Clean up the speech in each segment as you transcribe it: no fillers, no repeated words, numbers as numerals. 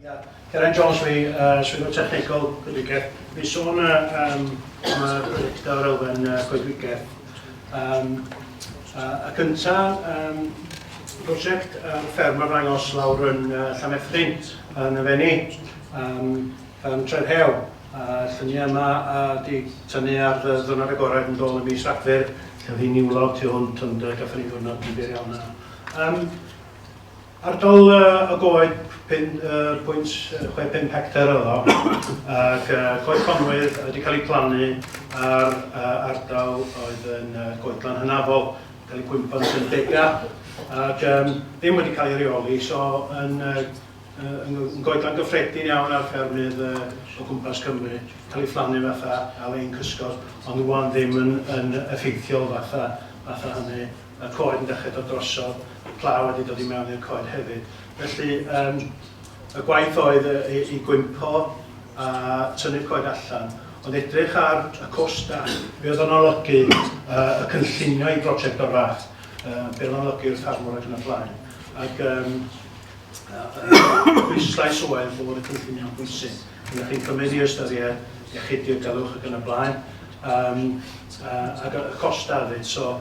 Ia, Geraint Jones fi, Swyddog Technegol Coedwigaeth. Mi sôn um, am y prosiectau o'r elfen coedwigaeth. Um, y cyntaf, prosiect fferm arddangos lawr yn Llanfethrin yn y Fenni, fferm Trefhew. Lluniau yma di tynnu ar ddwrnod agored yn dôl ym mis Rhagfyr, lle oedd hi'n niwlog tu hwnt, ond gathon ni ddiwrnod difyr iawn yna. Ardal y goed 0.65 hectar oedd o, ac coed conwydd wedi cael eu plannu ar ardal oedd yn goedlan hynafol, cael eu gwympo yn y 50au, ac ddim wedi cael ei reoli, so yn, yn goedlan gyffredin iawn ar ffermydd o gwmpas Cymru, cael ei phlannu fatha alein cysgod, ond rwan ddim yn, yn effeithiol fatha, fatha hynny. Y coed yn dechrau dod drosodd, y pla wedi dod i mewn i'r coed hefyd. Felly um, y gwaith oedd i, i gwympo a tynnu'r coed allan, ond edrych ar y costau, be oedd o'n olygu uh, y cynllunio i brosiect o'r fath, uh, be oedd o'n olygu i'r ffarmwr ac yn y blaen. Ac um, pwyslais oedd bod y cynllunio'n bwysig. Ydych chi'n cymryd i ystyried iechyd diogelwch ac yn y blaen, um, ac y costau hefyd. So,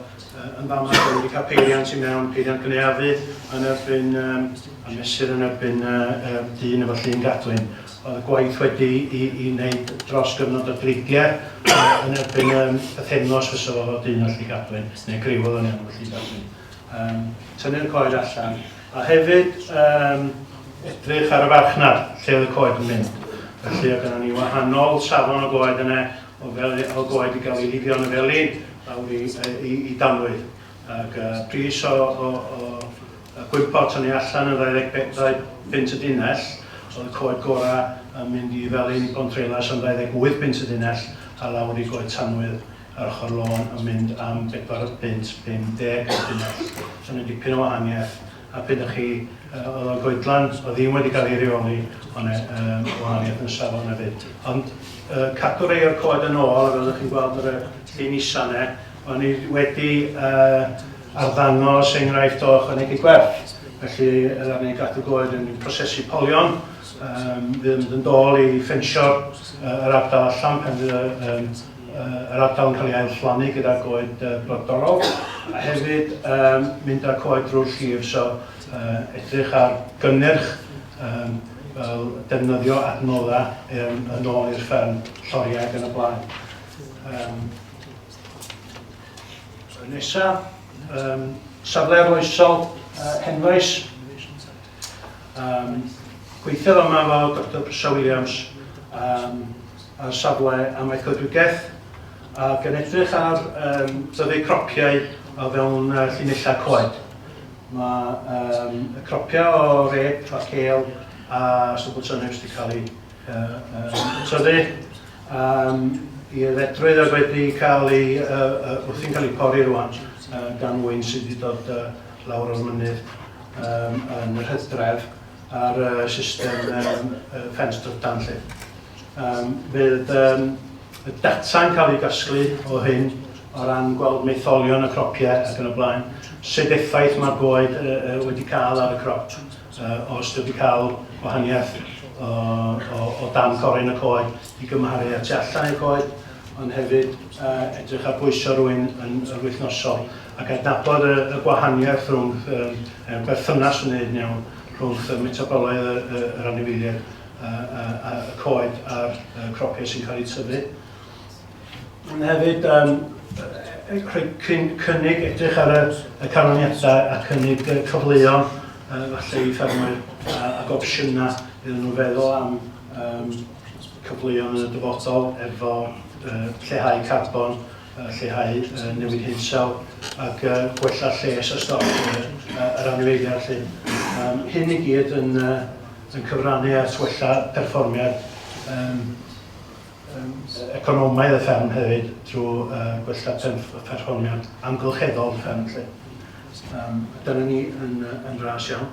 yn fama, da ni wedi cael peiriant i mewn, peiriant cynaeafu yn erbyn, um, a mesur yn erbyn uh, dyn efo llun gadwyn. Oedd y gwaith wedi i, i wneud dros gyfnod o dreigiau uh, yn erbyn um, pythefnos fysa fo efo dyn o llun gadwyn, neu griw oedd o'n efo llun gadwyn. Um, tynnu'r coed allan. A hefyd um, edrych ar y farchnad, lle oedd y coed yn mynd. Felly oedd gennym ni wahanol safon o goed yna, o, fel, o goed i gael ei lifio yn y felin, lawr i, i, i danwydd. Ac uh, pris o, o, o gwympo tynnu allan yn 22 bunt y dunnell, oedd y coed gorau yn mynd i felin i Bontrelas am 28 bunt y dunnell, a lawr i goed tanwydd ar ochr lôn yn mynd am bedwar bunt 50 y dunnell. So yna dipyn o wahaniaeth. A pryd ydych chi, oedd o'n goedlan, oedd ddim wedi cael ei reoli, ond um, wahaniaeth yn safon hefyd. Ond cadw rei o'r coed yn ôl, fel ydych chi'n gweld ar y llun isa yna, o'n i wedi arddangos enghraifft o ychwanegu gwerth. Felly, oedden ni'n gadw goed yn prosesu polion, um, fydd yn mynd yn dôl i ffensio'r yr ardal allan pan fydd um, yr ardal yn cael ei ailflannu gyda goed brodorol, a hefyd um, mynd â'r coed drwy'r llif, so edrych ar gynnyrch um, fel defnyddio adnoddau um, yn ôl i'r fferm, lloriau ac yn y blaen. Um, so nesa, um, safle arloesol Henfaes. Um, gweithiodd yma efo Dr Prysha Williams um, ar safle amaeth-goedwigaeth ac yn edrych ar um, dyfu cropiau o fewn llinellau coed. Mae um, y cropiau o rep a cêl a stwbl turnips wedi cael eu tyfu um, i aeddfedrwydd ac wedi cael ei, wrthi'n cael ei pori rwan gan ŵyn sydd wedi dod lawr o'r mynydd um, yn yr hydref ar y system um, ffens drydan lle. Um, fydd um, y data'n cael ei gasglu o hyn o ran gweld maetholion y cropiau ac yn y blaen, sut effaith mae'r goed wedi cael ar y crop, os wedi cael gwahaniaeth o, o, o dan coryn y coed i gymharu â tu allan i'r coed, ond hefyd edrych ar bwyso rhywun yn yr wythnosol ac adnabod y, y gwahaniaeth rhwng um, berthynas yn neud iawn rhwng y metabolaidd yr, yr anifeiliaid a, y coed a'r cropiau sy'n cael eu tyfu. Ond hefyd, um, rhoi cynnig edrych ar y, y canlyniadau a cynnig cyfleon falle i ffermwyr ac opsiynau iddyn nhw feddwl am um, cyfleon yn y dyfodol efo lleihau carbon, lleihau newid hinsawdd ac gwella lles a stoc yr anifeiliaid 'lly. Um, hyn i gyd yn, yn cyfrannu at wella perfformiad um, um, economaidd y fferm hefyd drwy gwella perfformiad amgylcheddol y fferm 'lly. Um, dyna ni yn, yn ras iawn.